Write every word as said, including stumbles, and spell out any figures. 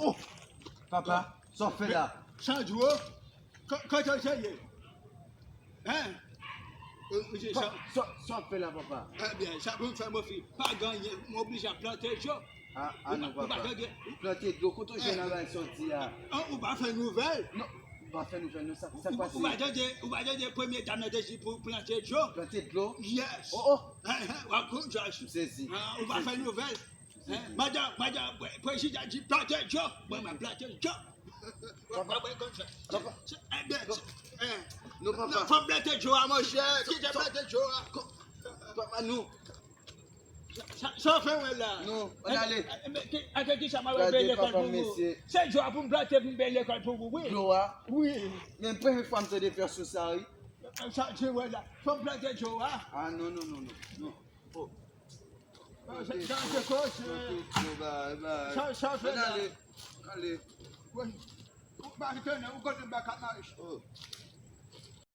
Oh! Papa, sa w fè la? Sandro, kote w te ye? Hein? Ou di sa? Sa w fè la, papa? Ebyen, sa pou m fè, mon fi, pa gen anyen, m oblije ap plante dlo. Ah, ah non, papa. Plante dlo, kote w jwenn anba soti a? Ou pa fè nouvèl? Non, ou pa fè nouvèl, non, sa k pase? Ou pa tande, ou pa tande premye dam nan te di pou plante dlo? Plante dlo? Yes. Oh, oh. W ap konn Jòj. M sezi. Ou pa fè nouvèl? Madan, madan, prezidan di plante dlo. Mwen, mwen plante dlo. Papa, papa. Non, papa. Fòk plante dlo a, monchè. Kite plante dlo a. Papa, nou. Sa w fè wè la? Non, ann ale. Ake ki sa m ap peye lekòl pou ou? Se dlo a pou m plante pou m peye lekòl pou ou, wi. Dlo a? Wi. Men premye fwa m tande vèsyon sa, wi. Sa w di wè la? Fòk plante dlo a. Ah, non, non, non, non. Oh. Sa se koze. Sa w fè la? Ale. Ou pa tande, ou konnen m pa ka mache.